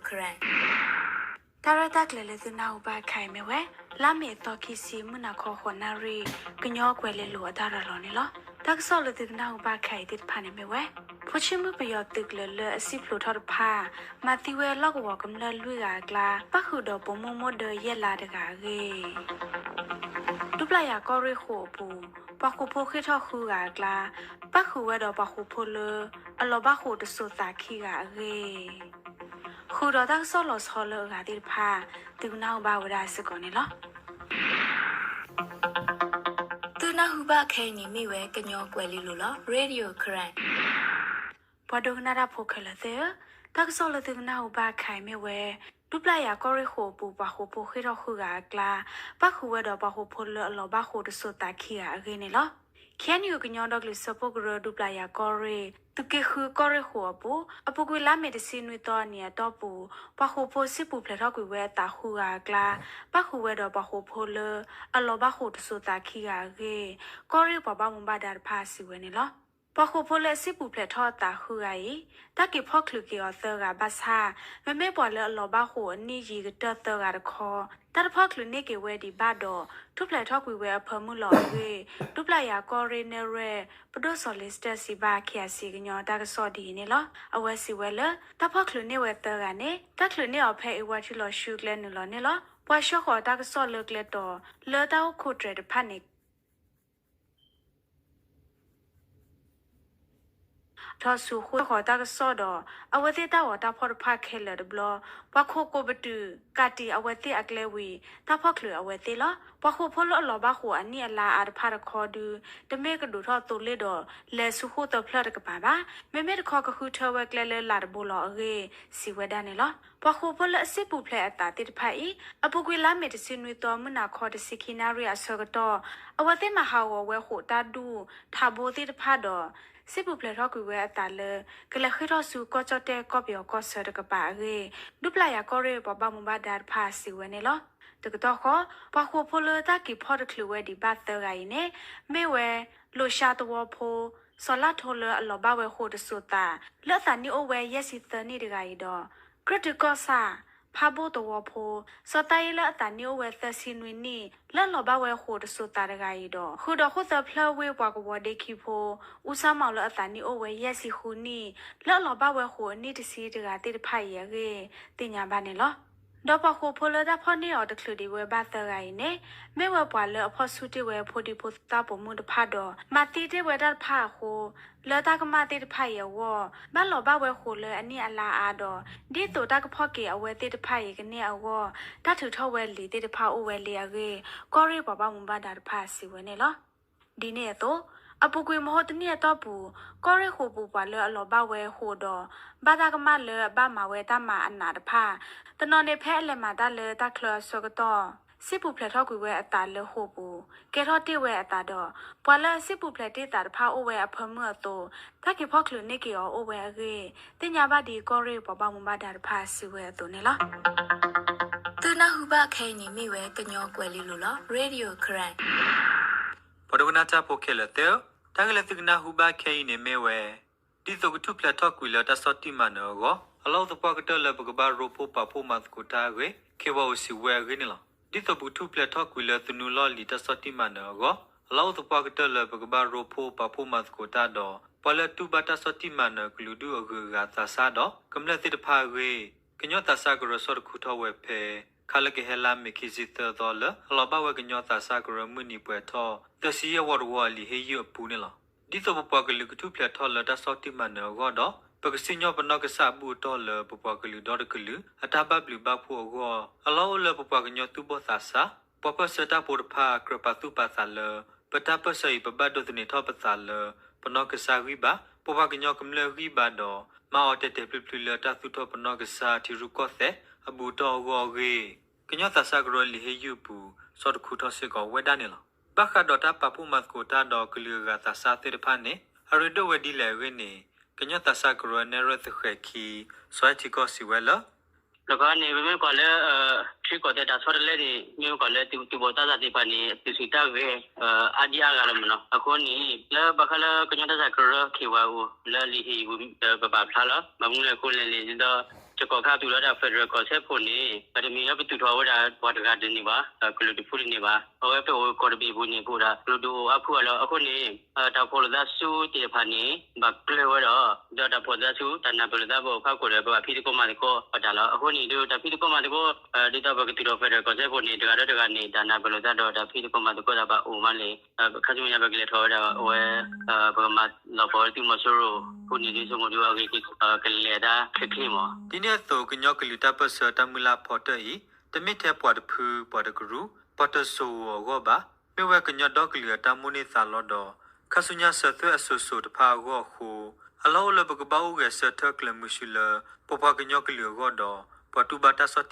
တၢ်ရဲၣ်တၢ်ကျဲၤလၢသုနၢ်ဟူဘၣ်ခဲအံၤမ့ၢ်ဝဲ လါမ့ၤသီခံဆံ မုၢ်နၤခီဃိးနၣ်ရံၣ် ကညီကွဲၤလ့လိၤအတၢ်ရၤလီၤန့ၣ်လီၤ. တၢ်ကစီၣ်လၢသုကနၢ်ဟူဘၣ်ခဲအံၤသ့ၣ်တဖၣ်န့ၣ်မ့ၢ်ဝဲ ဖိဆံမုၣ်ပယီၤသုးကျၢၤလၢအစံၣ်ဖျိးထီၣ်တဖၣ် မၤသံဝဲလီၢ်ကဝီၤကမျၢၢ်လွံၢ်ဂၤအကျါ ပၣ်ဃုာ်ဒီးပိာ်မုၣ်မိၢ်ဒၢယဲၢ်လါတဂၤအဂ့ၢ် ဒူပျၢ်ယၤကီၢ်ရ့ၣ်ဃိာ်အပူၤ ပှၤဃိာ်ဖိဃ့ၢ်ထီၣ်ဃုဂၤအကျါ ပၣ်ဃုာ်ဝဲဒီးပှၤဃိာ်ဖိလၢ အလီၤဘၣ်ဃိာ်တစိၤသးခံဂၤအဂ့ၢ် ဃုာ်ဒီးတၢ်ကစီၣ်လီၤဆီလၢအဂၤသ့ၣ်တဖၣ် သုကနၢ်ဟူဘၣ်ဝဲဒၣ်စ့ၢ်ကီးန့ၣ်လီၤ. သုနၢ်ဟူဘၣ်ခဲအံၤန့ၣ်မ့ၢ်ဝဲကညီကွဲၤလ့လိၤလီၤ. Radio Karen ပှၤဒိကနၣ်တၢ်ဖိခဲလၢာ်သ့ၣ်ဧၢ, တၢ်ကစီၣ်လၢသုကနၢ်ဟူဘၣ်ခဲအံၤမ့ၢ်ဝဲ ဒူပျၢ်ယၤကီၢ်ရ့ၣ်ဃိာ်အပူၤ ပှၤဃိာ်ဖိဃ့ၢ်ထီၣ်ဃုဂၤအကျါ ပၣ်ဃုာ်ဝဲဒီးပှၤဃိာ်ဖိလၢအလီၤဘၣ်ဃိာ်တစိၤသးခံဂၤအဂ့ၢ်န့ၣ်လီၤ. ခ့ၣ်အဲၣ်ယူၣ် ကညီဒီကလုာ်စၢဖှိၣ်ကရၢ ဒူပျၢ်ယၤကီၢ်ရ့ၣ် သုးက့ဃုကီၢ်ရ့ၣ်ဃိာ်အပူၤ အပူၤကွံာ်လါမ့ၤတဆံနွံသီအနံၤအတီၢ်ပူၤ ပှၤဃိာ်ဖိစံၣ်ပူၤဖျဲးထီၣ်ကွံာ်ဝဲအသးဃုဂၤအကျါ ပၣ်ဃုာ်ဝဲဒီးပှၤဃိာ်ဖိလၢ အလီၤဘၣ်ဃိာ်တစိၤသးခံဂၤအဂ့ၢ် ကီၢ်ရ့ၣ်ပှၤဘၣ်မူဘၣ်ဒါတဖၣ်စံးဝဲန့ၣ်လီၤ. ပှၤဃိာ်ဖိလၢအစံၣ်ပူၤဖျဲးထီၣ်အသးဃုဂၤအံၤ တၢ်က့ၤဖီၣ်ချုးက့ၤအီၤသၢဂၤဘၣ်ဆၣ် မ့မ့ၢ်ပှၤလၢအလီၤဘၣ်ဃိာ်အနံၣ်ယံာ်ကတၢၢ်သၢဂၤတခီ တၢ်တဖီၣ်ချုးန့ၢ်က့ၤဝဲဒံးဘၣ်ဒီး ထူၣ်ဖျဲးထီၣ်ကွံာ်ဝဲအဖၢမုၢ်လီၤအဂ့ၢ် ဒူပျၢ်ယၤကီၢ်ရ့ၣ်နဲၣ်ရွဲၣ် ပဒိၣ်စီၤလ့ၤစတၢၢ်စံးဘၣ် ခ့ၣ်အဲၣ်ယူၣ် ကညီတၢ်ကစီၣ်ဒ်အံၤန့ၣ်လီၤ. အဝဲစံးဝဲလၢ တၢ်ဖီၣ်ချုးန့ၢ်ဝဲသၢဂၤန့ၣ် တၢ်ချုးန့ၢ်အီၤဖဲအ့ဝါထံလီၤဆူကျဲနုာ်လီၤန့ၣ်လီၤ. ပှၤဆှၢဃီၤတၢ်ကစီၣ်လၢကျဲတီၤ လၢတၢ်အိၣ်ခိးတြဲၤတဖၣ်န့ၣ် ထီၣ်ဆူဃိၣ်ဃီၤတၢ်ကစီၣ်ဒီး အဝဲသ့ၣ်တၢ်ဂီၤတၢ်ဖီၣ်တဖၣ်ခဲလၢာ်တဘျီ ပှၤခိးကိးပတုာ် ကးတံာ်အဝဲသ့ၣ်အကျဲဝံၤ တၢ်ဖီၣ်ချုးအဝဲသ့ၣ်လီၤ. ပှၤဃိာ်ဖိလၢအလီၤဘၣ်ဃိာ်အနံၣ်အလါအါတဖၣ်တခီဒု တမ့ၢ်ကဒိးထီၣ်သိလ့ၣ်ဒီး လဲၤဆူဃိၣ်သၢဖျၢၣ်တကပၤဘၣ်. မ့မ့ၢ်တခီကဃုထၢဝဲကျဲလၢလာ်တဘိလီၤအဂ့ၢ် စံးဝဲဒၣ်န့ၣ်လီၤ. ပှၤဃိာ်ဖိလၢအစံၣ်ပူၤဖျဲးအသးသ့ၣ်တဖၣ်အံၤ အပူၤကွံာ်လါမ့ၤတဆံနွံသီ မုၢ်နၤခီတဆံခံနၣ်ရံၣ်အဆၢကတီၢ် အဝဲသ့ၣ်မၤဟးဂီၤဝဲဃိာ်တၢ်ဒူၣ် ထးဘိသ့ၣ်တဖၣ်ဒီး စံၣ်ပူၤဖျဲးထီၣ်ကွံာ်ဝဲအသးလၢ ကလဲၤဃ့ၢ်ထီၣ်ဆူကီၢ်ကၠီၣ်တဲၣ်ကီၢ်ပယီၤကီၢ်ဆၢတကပၤအဂ့ၢ် ဒူပျၢ်ယၤကီၢ်ရ့ၣ်ပှၤဘၣ်မူဘၣ်ဒါတဖၣ်စံးဝဲန့ၣ်လီၤ. တကတီၢ်ဃီ ပှၤဃိာ်ဖိလၢတၢ်က့ၤဖီၣ်တချုးဝဲဒံးဘၣ်သၢဂၤအံၤန့ၣ် မ့ၢ်ဝဲ လိာ်ရှါသဝီဖိ စီၤလၣ်ထိလၢအလီၤဘၣ်ဝဲဃိာ်တစိၤသး လၢအသးနံၣ်အိၣ်ဝဲယဲၢ်ဆံသၢနံၣ်တဂၤအံၤဒီး ကြၢးတုၤကီၢ်ဆၣ် ဖးဘိၣ်သဝီဖိ စီၤသါအ့လၢအသးနံၣ်အိၣ်ဝဲသၢဆံနွံနံၣ် လၢအလီၤဘၣ်ဝဲဃိာ်တစိၤသးတဂၤအံၤဒီး ဃုာ်ဒီးဃိၣ်သၢဖျၢၣ်ဝ့ၢ်ပှၤကဝီၤဒ့ခံဖိ အူစၣ်မီၣ်လၢအသးနံၣ်အိၣ်ဝဲယဲၢ်ဆံဃုနံၣ် လၢအလီၤဘၣ်ဝဲဃိာ်အနံၣ်တဆံတဂၤသ့ၣ်တဖၣ်အံၤအဂ့ၢ် သ့ၣ်ညါဘၣ်န့ၣ်လီၤ. ဒီးပှၤဃိာ်ဖိလၢတၢ်ဖီၣ်န့ၢ်အီၤတချုးဒံးဝဲဘၣ်သၢဂၤအံၤန့ၣ် မ့ၢ်ဝဲပှၤလၢအဖီၣ်ဆူၣ်တ့ၢ်ဝဲဖိဒံဖိသၣ်ပိာ်မုၣ်တဖၣ်ဒီး မၤသံတ့ၢ်ဝဲတၢ်တဖၣ်အဃိ လၢတၢ်ကမၣ်သ့ၣ်တဖၣ်အံၤအဂီၢ် ဘၣ်လီၤဘၣ်ဝဲဃိာ်လၢအနံၣ်အလါအါဒီး ဒ်သိးတၢ်ကဖီၣ်က့ၤအဝဲသ့ၣ်တဖၣ်အံၤကန့ၢ်အဂီၢ် တၢ်ထုးထီၣ်ဝဲလံာ်သ့ၣ်တဖၣ်အိၣ်ဝဲလံအဂ့ၢ် ကီၢ်ရ့ၣ်ပှၤဘၣ်မူဘၣ်ဒါတဖၣ်စံးဝဲန့ၣ်လီၤ. ဒ်န့ၣ်အသိး အပူၤကွံာ်မဟါတနံၣ်အတီၢ်ပူၤ ကီၢ်ရ့ၣ်ဃိာ်ပူၤပှၤလၢအလီၤဘၣ်ဝဲဃိာ်ဒီး ဘၣ်တၢ်ကမၣ်လၢအဘၣ်မၤဝဲတၢ်မၤအနးတဖၣ် တနီၤန့ၣ်ဖဲအလဲၤမၤတၢ်လၢတၢ်ချၢအဆၢကတီၢ် စံၣ်ပူၤဖျဲးထီၣ်ကွံာ်ဝဲအသးလၢဃိာ်ပူၤ ကဲထီၣ်တ့ၢ်ဝဲအသးဒီး ပှၤလၢအစံၣ်ပူၤဖျဲးတ့ၢ်သးတဖၣ်အိၣ်ဝဲအဖၢမုၢ်အသိး တၢ်က့ၤဖီၣ်ချုးန့ၢ်က့ၤအီၤအိၣ်ဝဲအဂ့ၢ် သ့ၣ်ညါဘၣ်ဒ်ကီၢ်ရ့ၣ်ပှၤဘၣ်မူဘၣ်ဒါတဖၣ်စံးဝဲအသိးန့ၣ်လီၤ. သုနၢ်ဟူဘၣ်ခဲအံၤန့ၣ်မ့ၢ်ဝဲကညီကွဲၤလ့လိၤလီၤ. Radio Karen ပှၤဒိကနၣ်တၢ်ဖိခဲလၢာ်သ့ၣ်ဧၢ, တၢ်ဂ့ၢ်လၢသုကနၢ်ဟူဘၣ်ခဲအံၤန့ၣ်မ့ၢ်ဝဲ ဒ်သိးကထူၣ်ဖျဲးထီၣ်ကွံာ်လၢတၢ်ဆီၣ်တံၢ်မၤနၢၤအဂီၢ် အလီၢ်အိၣ်သပှၢ်ကတၢၢ်လၢပကဘၣ်ရိဖှိၣ်ပာ်ဖှိၣ်မၤသကိးတၢ်အဂ့ၢ် ခ့ၣ်ဝဲအိၣ်စံးဝဲအဂ့ၢ်န့ၣ်လီၤ. ဒ်သိးပကထူၣ်ဖျဲးထီၣ်ကွံာ်လၢသနူလီၢ်လံၤတၢ်ဆီၣ်တံၢ်မၤနၢၤအဂီၢ် အလီၢ်အိၣ်သပှၢ်ကတၢၢ်လၢပကဘၣ်ရိဖှိၣ်ပာ်ဖှိၣ်မၤသကိးတၢ်ဒီး ပှၤလၢအတူၢ်ဘၣ်တၢ်ဆီၣ်တံၢ်မၤနၢၤကလုာ်ဒူၣ်အဂုၤအဂၤသးစၢ်ဒီး ကမျၢၢ်သ့ၣ်တဖၣ်အဂ့ၢ် ကညီသးစၢ်ကရၢဆီၣ်တခူထီၣ်ဝဲဖဲ ခါလၢကဟဲလါမ့ၤခံဆံသၢသီလၢ အလီၤဘၣ်ဝဲကညီသးစၢ်ကရၢမုၢ်နံၤပှဲၤထီၣ် သၢဆံယဲၢ်ဝီတဝီအလံာ်ဟ့ၣ်ယုၢ်အပူၤန့ၣ်လီၤ. ဒ်သိးပပှၤကလုာ်ကထူၣ်ဖျဲးထီၣ်လၢတၢ်ဆီၣ်တံၢ်မၤနၢၤအဂီၢ်ဒီး ပကစံၣ်ညီၣ်ပနီၢ်ကစၢ်အဘူၣ်အတီၢ်လၢပပှၤကလုာ်ဒီတကလုာ် အတၢ်ဘၣ်ဘျုးဘၣ်ဖှိၣ်အဂီၢ် အလီၢ်အိၣ်လၢပပှၤကညီသူၣ်ဘီၣ်သးစၢ် ပှၤပၢၢ်ဆၢတၢ်ဖိတဖၣ် ကြၢးပာ်သူၣ်ပာ်သးလၢ ပတၢ်ပၢၢ်ဆၢအံၤ ပဘၣ်ဒိးသန့ၤထီၣ်ပသးလၢ ပနီၢ်ကစၢ်ဂံၢ်ဘါ, ပပှၤကညီကမျၢၢ်ဂံၢ်ဘါဒီး မၤအီၤတဲာ်တဲာ်ဖျုးဖျုးလၢတၢ်သူၣ်ထီၣ်ပနီၢ်ကစၢ်ထံရူၢ်ကီၢ်သဲးအဘူၣ်အတီၢ်အဂီၢ်အဂ့ၢ် ကညီသးစၢ်ကရၢလံာ်ဟ့ၣ်ယုၢ်အပူၤ ဆီၣ်တခူထီၣ်စ့ၢ်ကီးဝဲဒၣ်န့ၣ်လီၤ. ဘၣ်ဃးဒီးတၢ်ပာ်ဖှိၣ်မၤသကိးတၢ်ဒီးကလုာ်အဂၤသးစၢ်သ့ၣ်တဖၣ်န့ၣ် အရ့ဒိၣ်ဝဲဒ်လဲၣ်အဂ့ၢ်န့ၣ် ကညီသးစၢ်ကရၢနဲၣ်ရွဲၣ်သဃဲၤခံ စီၤဟဲထံကီၢ်စံးဝဲလၢ တခီန့ၣ် ပမ့ၢ်ကွၢ်လၢ ထံကီၢ်သဲးတၢ်ဆီတလဲန့ၣ် မ့ၢ်ကွၢ်လၢသုးမီၤသးစၢ်သ့ၣ်တဖၣ်န့ၣ် သုးဆူၣ်တၢ်ဂဲၤ အါဒံအါဂၤလီၤမ့ၢ်နီၤ. အဃိန့ၣ် လၢဘၣ်ဃးလၢကညီသးစၢ်ကရၢ ခ့ၣ်ဝဲအိၣ် လၢလံာ်ဟ့ၣ်ယုၢ်ပူၤ ပဘၣ်ဖျါလီၤ. ဘၣ်မနုၤအဃိလဲၣ်န့ၣ်ဒီး စကီးခါသူၣ်ထီၣ်ဝဲဒၣ် Federal Concept ဖိန့ၣ် တမ့ၢ်လၢပသူၣ်ထီၣ်ဝဲဒၣ်ပှၤတဂၤတန့ၢ်ဘၣ်, ကလုာ်တဖုတန့ၢ်ဘၣ်, အဝဲပအိၣ်ကီၢ်တဘ့ၣ်ပူၤန့ၣ် ပအိၣ်ဒၣ်ကလုာ်ဒူၣ်အိၣ်အါဖုအါလီၤ. အဃိန့ၣ် တၢ်ဖှိၣ်လိာ်သးဆူသ့ၣ်တဖၣ်န့ၣ် ဘၣ်ကျၢၤဝဲဒီး ဒီးတၢ်ဖှိၣ်သးဆူ တၢ်နၢ်ပၢၢ်လိာ်သးဘၣ်အိၣ်ဖးခိၣ်ဒီး ပဘၣ်ဖံးသကိးမၤသကိးပတၢ်လီၤ. အဃိန့ၣ်ဒီး တၢ်ဖံးသကိးမၤသကိး ဒ်သိးပကသူၣ်ထီၣ် Federal Concept ဖိန့ၣ် တဂၤဒီးတဂၤန့ၣ် တၢ်နၢ်ပၢၢ်လိာ်သးဒီးတၢ်ဖံးသကိးမၤသကိးတၢ်ဘၣ်အိၣ်မးလၢ ခါဆူညါပကလဲၤထီၣ်ဝဲဒၣ်အဝဲ ပကမၤလီၤပှီၢ်ဝဲသုးမီၤစိရိၤဖိန့ၣ်ဒ် ဆိကမိၣ်ဒ်အဂ့ၢ် ကလဲၤတၢ်ချ့ချ့မး. ဒ်န့ၣ်အသိး ကညီကလုာ်တၢ်ပၢၢ်ဆၢတၢ်မုၢ်လၢ်ဖီတၢၣ်အံၤ တမ့ၢ်ထဲပှၤတဖု ပှၤတကရူၢ် ပှၤတစိၤဧိၤအဂီၢ်ဘၣ်, မ့ၢ်ဝဲကညီဒီကလုာ်အတၢ်မိၣ်န့ၢ်သးလီဒီး ခါဆူညါစၢၤသွဲၣ်အစိၤစိၤတဖၣ်အဂီၢ်အဃိ အလီၢ်အိၣ်လၢပကဘၣ်အိၣ်ဂဲၤဆၢထၢၣ်ကျၢၤမုာ်ဆူၣ်လၢ ပပှၤကညီကလုာ်အဂီၢ်ဒီး ပှၤတူၢ်ဘၣ်တၢ်ဆီၣ်တံၢ်